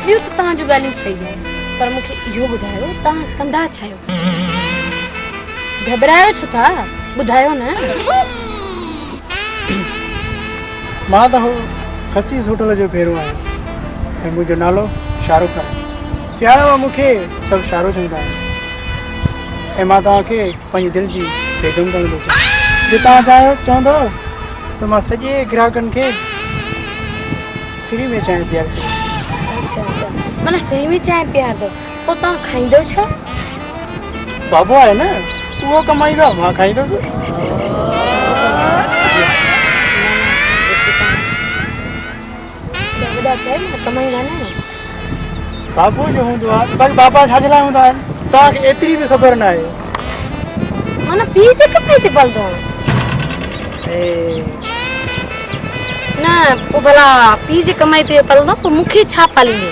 ٻيون ته توهان جون ڳالهيون صحيح آهن پر مون کي اهو ٻڌايو توهان ڪندا ڇا آهيو؟ گهٻرايو ڇو ٿا؟ ٻڌايو نه. مان ته خسيس هوٽل جو ڀيرو آهيان ۽ منهنجو نالو شاهرخ آهي. پيار مان مون کي سڀ شاهرو چوندا آهن ۽ مان توهان کي پنهنجي دل جي بيگم ڪرڻ ٿو چاهيان. جي توهان چاهيو چوندؤ ته مان سڄي گراهڪن کي فري ۾ چانهه پياري سگهان ٿو. اڇا اڇا معنيٰ فري ۾ چانهه پيارندؤ پوء توهان کائيندؤ ڇا؟ بابو آهي نه اهو ڪمائيندو مان کائيندس. بابو جو هوندو آهي باقي بابا ڇا جي لاء هوندا آهن توهان کي ايتري به خبر نه آهي. معنيٰ پيء جي ڪمائي تي پلندو نه پوء ڀلا پيء جي ڪمائي تي پلندو پوء مون کي ڇا پاليندو؟